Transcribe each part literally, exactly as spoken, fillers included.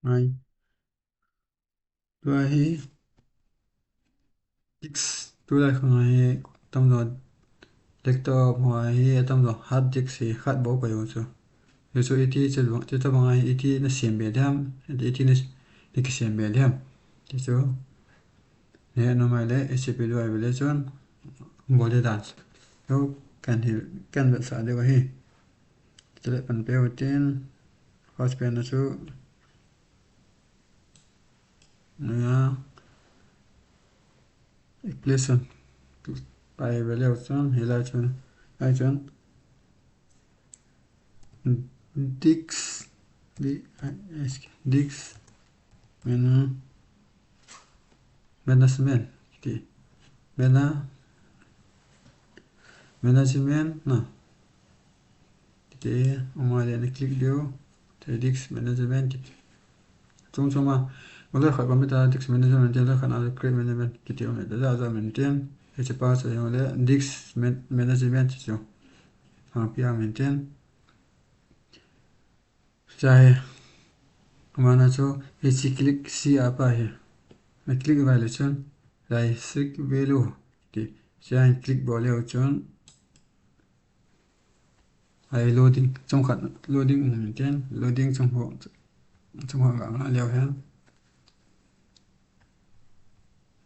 Ngai. Tua hi disk, tulai khang hi atam jo laptop ho hi atam jo hard disk hi khat bou pai u chu. Hichu iti chu, chu tabang hi iti na sem be diam, iti na, na kisem be diam. Hichu ne no mai le, H C P drive le chun bol le dan. Yo kan hi, kan vetsah diu ahi. Select pan peu tin, first pen na chu, ya, application. Pai ve leu chun, hilai chun, hilai chun, disk, di-, disk, mana-, management, ti. Mana-, management, na. Ti, ama le na click diu, ti disk management, ti. Chung chung ma, ma le khat computer disk management, ti le khat na create management, ti ti ma le, ja ja maintain, hiche pa chu le disk man-, management chu. Ha, pia maintain. Chahe. Mana chu, hiche click C a pa hi. Na click vai le chun, lai strict value. Ti, chahe click bol leu chun. Ai loading, chung khat loading um maintain, loading chung ho, chung ho ga nga leu hen.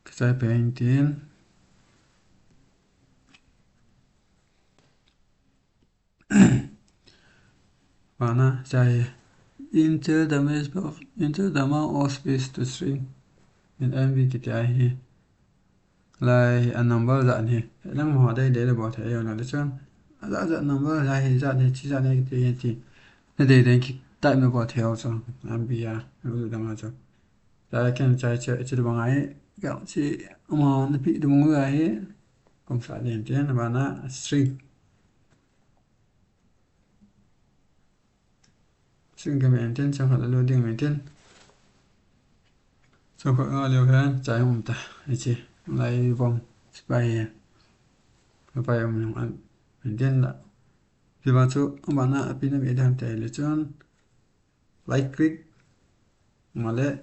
Ka chai pen tin. Mana, chahe. Enter the amount of, enter the amount of space to string in M B kiti ahi. Lai a number jat hi. Nangho dei dei le bol thei u le chun. A jat jat number lai hi jat hi, chi jat hi kiti hi ti. Na dei dei ki type na bol thei u chu. M B a, u dang a chu. Lai ken chai che, chi bang ai. Ka chi ama na pi dum u ahi. Kum sa den tin, mana string. String ka maintain, chung khat loading maintain. Chung khat nga leu hen, chai um ta, hiche, lai vom, sipai hi. Sipai um nung an, maintain la. Hiva chu, mana a pi na mi dan te le chun. Right click, male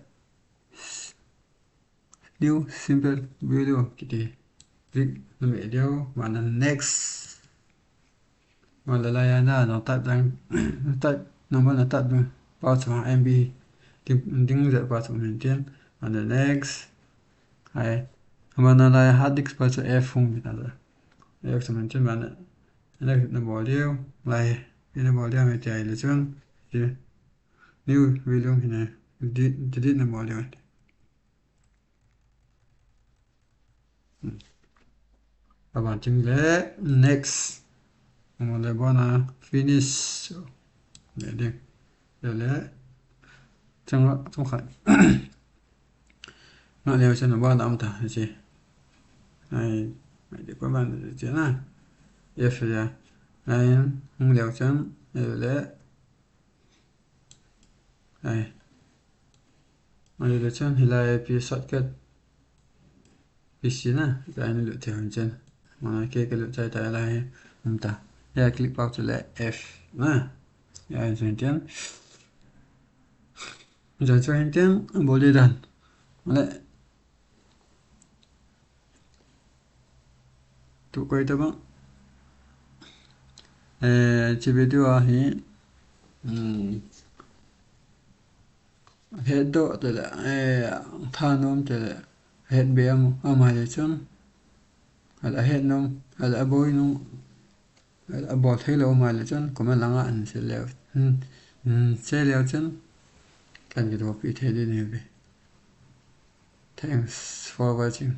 new simple video kiti click na me diu, mana next. Male lai a na, na type dang, type number na type dang, pa chu M B ding, ding je pa chu maintain, mana next. Ai, mana lai hard disk pa chu F hung mi ta. F chu maintain mana next na bol diu, lai, na bol diu me ti ai le chun, ti. New volume hi na, delete, delete na bol diu. Hmm. Aban chun le next. Mo le bona finish. Le ding. Le le. Chang, chang khat. Nga leu chun ba dam ta, hiche. Ai, ai de ko ban de che na. F ya. Ai, hung leu chun, le le. Ai. Ai le chun, hilai pi shortcut. P C na, ka ni lut thei hon chen. Mana ke ka lut chai ta lai, um ta. Ya click pau chu le F na. Ya, chu hin tin. Jai chu hin tin, bol le dan. Le. Tu koi ta bang. Eh, hiche video a hi. Hmm. Het doh te le, eh, thanom te le, het be am, ama le chun. Ala het nom, ala boi nom, ala bol thei lou ama le chun, comment langa hin sei leu, hin, hin sei leu chun, kan kidoupi thei ding ahi ve. Thanks for watching.